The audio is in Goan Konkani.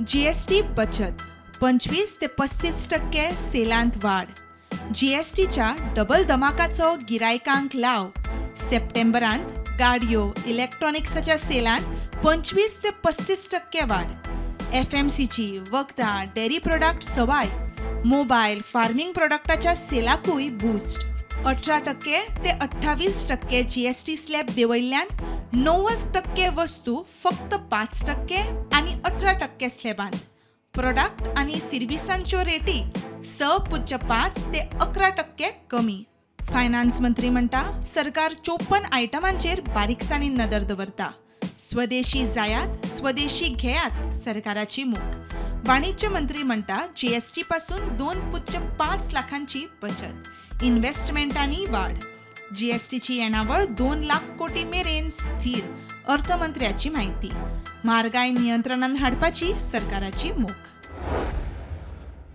जीएसटी बचत, 25 ते 35% सेलांत वाड. जीएसटीच्या डबल धमाकाचो गिरायकांक लाव. सप्टेंबरांत गाडयो, इलेक्ट्रॉनिक्साच्या सेलांत 25 ते 35% वाड. एफएमसीजी, वखदां, डेअरी प्रोडक्ट सवाय. मोबायल, फार्मींग प्रोडक्टाच्या सेलाकूय बूस्ट. 18% ते 28% जीएसटी स्लॅब देंवयल्ल्यान 90% वस्तू फक्त 5% आनी 18% स्लॅबांत. प्रोडक्ट आनी सिर्विसांच्यो रेटी 6.5 ते 11% कमी. फायनान्स मंत्री म्हणटा, सरकार 54 आयटमांचेर बारीकसाणीन नदर दवरता. स्वदेशी जायात, स्वदेशी घेयात, सरकाराची मोख. वाणिज्य मंत्री म्हणटा, जीएसटी पासून 2.5 लाखांची बचत, इन्व्हेस्टमेंटांनी वाड. जीएसटीची येणावळ 2 लाख कोटी मेरेन स्थीर, अर्थमंत्र्याची माहिती. म्हारगाय नियंत्रणात हाडपाची सरकाराची मोख.